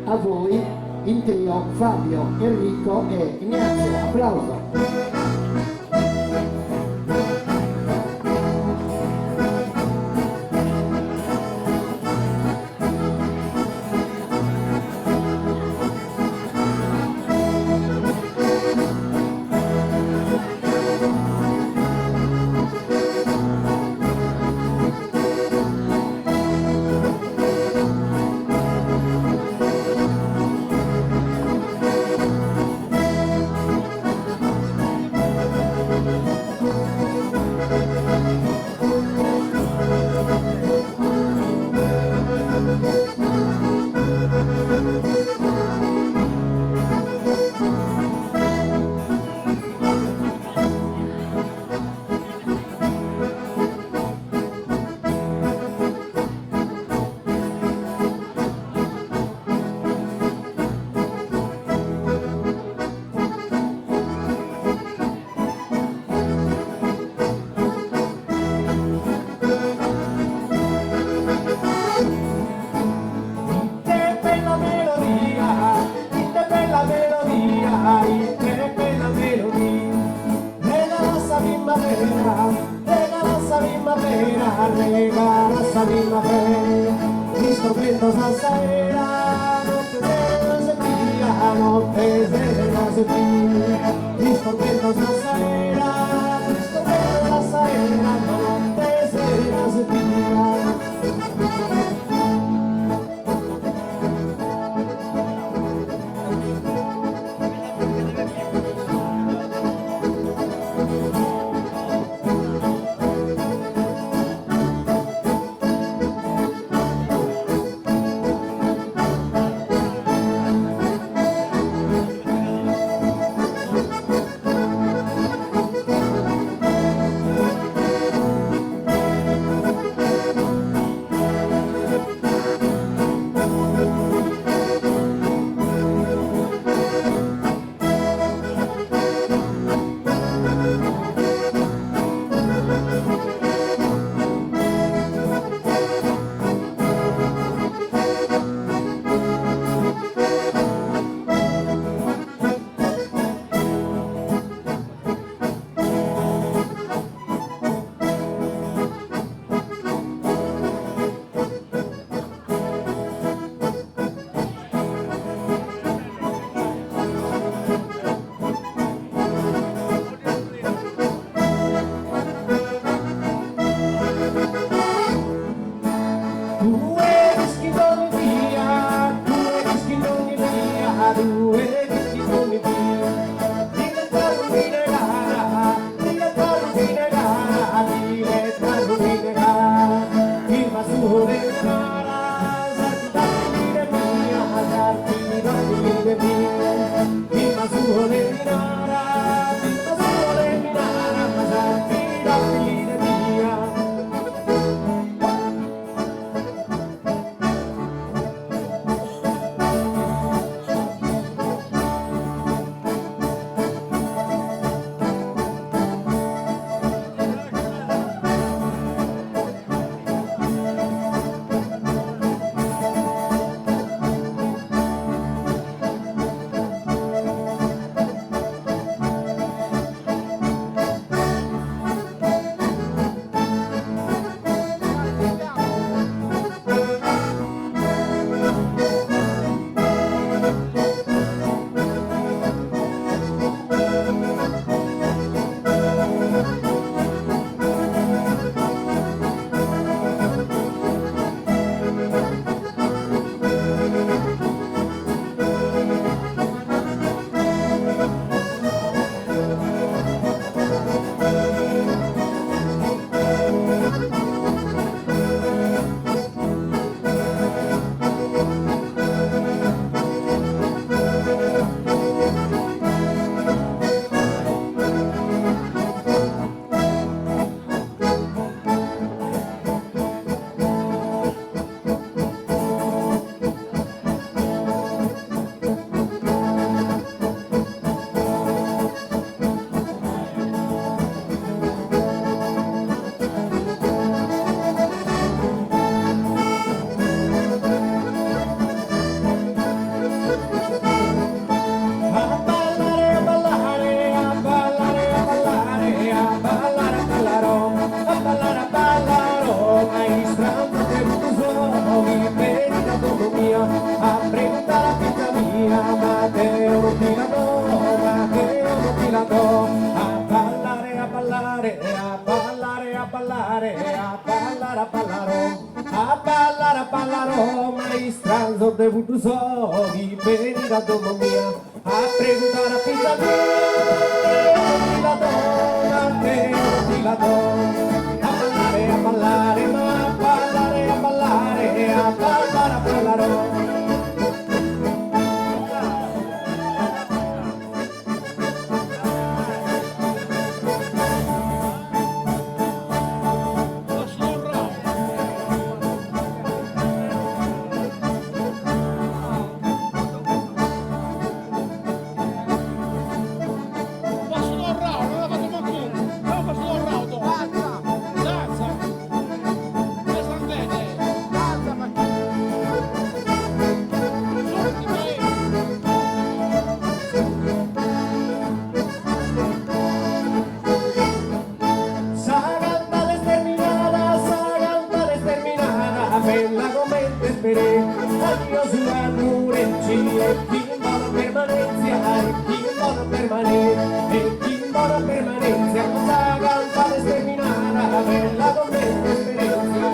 A voi in trio Fabio, Enrico e Ignazio. Applauso. Ite bella melodia, ite bella melodia, ite bella melodia. Regala sa primavera, regala sa primavera, regala sa primavera. Istormentos a s'aera, nottes de via, nottes de via. Istormentos a s'aera, istormentos a s'aera, nottes de via. Tue l'ischis ogni dia, tue l'ischis ogni dia, tue l'ischis ogni dia. Diletta rufina cara, diletta rufina cara, diletta rufina cara. Il masuo del mare, sarti mia, sarti mia. Il masuo del mare, il masuo del mare, sarti mia. Istranzos de Buddusò chi benit a domo mia a preguntare a fiza mia, deo non ti la do, ma deo non ti la do. A ballare, a ballare, ma a ballare, a ballare, a ballare, a ballarò. Sa cantada est terminada, sa cantada est terminada, bella comente isperei. Adiosu a Nureci e chin bona permanentzia, e chin bona permanentzia, e chin bona permanentzia. Sa cantada est terminada, bella comente isperentzia.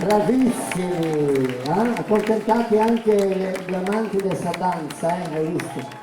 Bravissimi, eh? Accontentati anche gli amanti de sa dantza, eh? Hai visto?